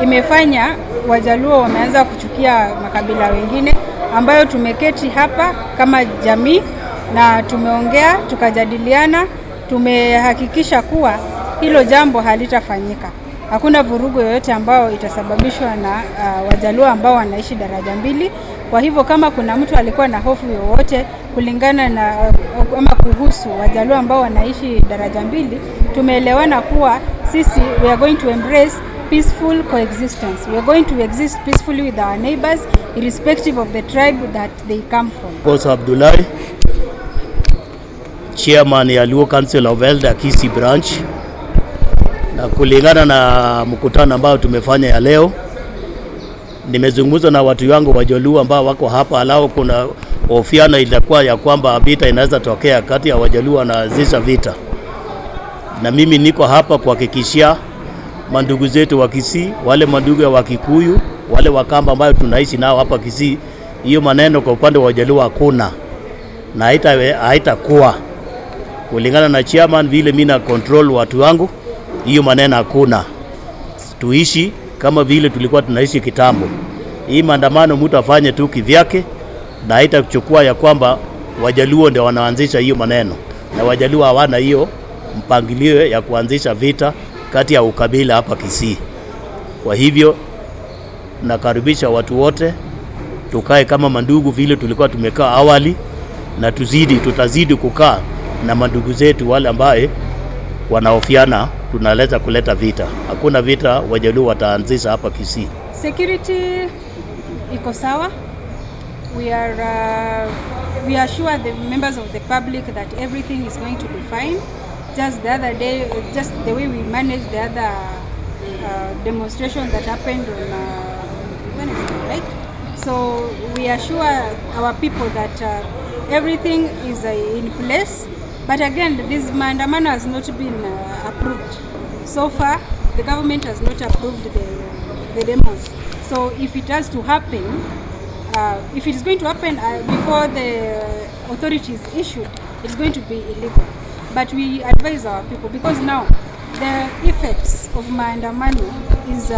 imefanya Wajaluo wameanza kuchukia makabila wengine, ambayo tumeketi hapa kama jamii na tumeongea, tukajadiliana, tumehakikisha kuwa hilo jambo halitafanyika. Hakuna vurugu yoyote ambayo itasababishwa na Wajaluo ambao wanaishi daraja mbili. Kwa hivyo kama kuna mtu alikuwa na hofu yoyote kulingana na ama kuhusu Wajaluo ambao wanaishi daraja mbili, tumeelewana kuwa sisi we are going to embrace peaceful coexistence. We are going to exist peacefully with our neighbors irrespective of the tribe that they come from. Kosa Abdullahi, chairman ya Luo Council of Elder Kisii branch. Na kulingana na mkutano ambao tumefanya ya leo, nimezungumza na watu wangu Wajaluo ambao wako hapa. Alao kuna hofiana itakuwa ya kwamba vita inaweza tokea kati ya Wajaluo na anzisha vita, na mimi niko hapa kuhakikishia mandugu zetu wa Kisii, wale mandugu wa Kikuyu, wale Wakamba ambao tunaishi nao hapa Kisii, hiyo maneno kwa upande wa Wajaluo hakuna na haitakuwa. Kulingana na chairman vile mimi na control watu wangu, hiyo maneno hakuna. Tuishi kama vile tulikuwa tunaishi kitambo. Hii maandamano mtu afanye tu kivyake, na haitachukua ya kwamba Wajaluo ndio wanaanzisha hiyo maneno, na Wajaluo hawana hiyo mpangilio ya kuanzisha vita kati ya ukabila hapa Kisii. Kwa hivyo nakaribisha watu wote tukae kama mandugu vile tulikuwa tumekaa awali, na tutazidi kukaa na mandugu zetu wale ambaye wanaofiana tunaleta kuleta vita. Hakuna vita Wajaluo wataanzisha hapa Kisii. Security iko sawa. We assure the members of the public that everything is going to be fine. Just the other day, just the way we managed the other demonstration that happened on Wednesday, right? So we assure our people that everything is in place. But again, this maandamano has not been approved. So far, the government has not approved the demos. So if it has to happen, if it is going to happen before the authorities issued, it's going to be illegal. But we advise our people, because now the effects of maandamano is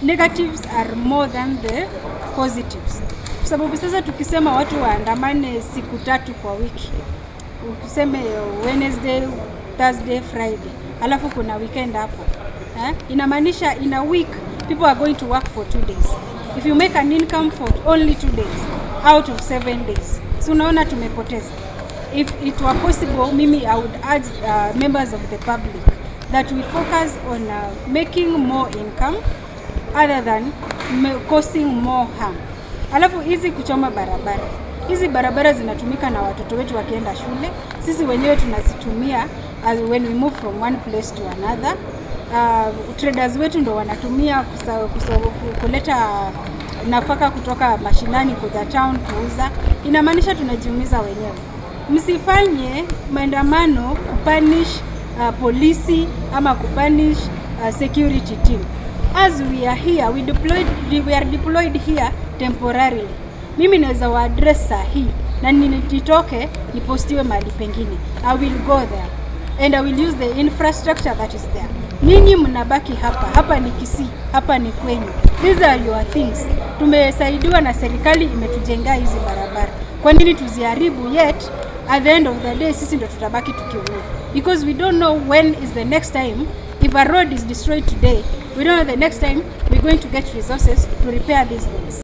negatives are more than the positives. Sababu sasa tukisema watu waandamane siku tatu kwa wiki, ukiseme Wednesday, Thursday, Friday, alafu kuna weekend hapo, inamaanisha in a week people are going to work for 2 days. If you make an income for only 2 days out of 7 days, so unaona tumepoteza. If it were possible, mimi I would urge members of the public that we focus on making more income other than causing more harm. Alafu hizi kuchoma barabara, hizi barabara zinatumika na watoto wetu wakienda shule, sisi wenyewe tunazitumia as when we move from one place to another. Traders wetu ndo wanatumia kuleta nafaka kutoka mashinani kuja town kuuza. Inamaanisha tunajiumiza wenyewe. Msifanye maandamano kupunish polisi ama kupunish security team. As we are here, we are deployed here temporarily. Mimi naweza wa address sahi na nitoke nipostiwe mahali pengine. I will go there and I will use the infrastructure that is there. Ninyi mnabaki hapa, hapa ni Kisii, hapa ni kwenyu. These are your things. Tumesaidiwa na serikali, imetujenga hizi barabara. Kwa nini tuziharibu? Yet at the end of the day sisi ndo tutabaki tukiumia, because we don't know when is the next time. If a road is destroyed today, we don't know the next time we're going to get resources to repair these roads.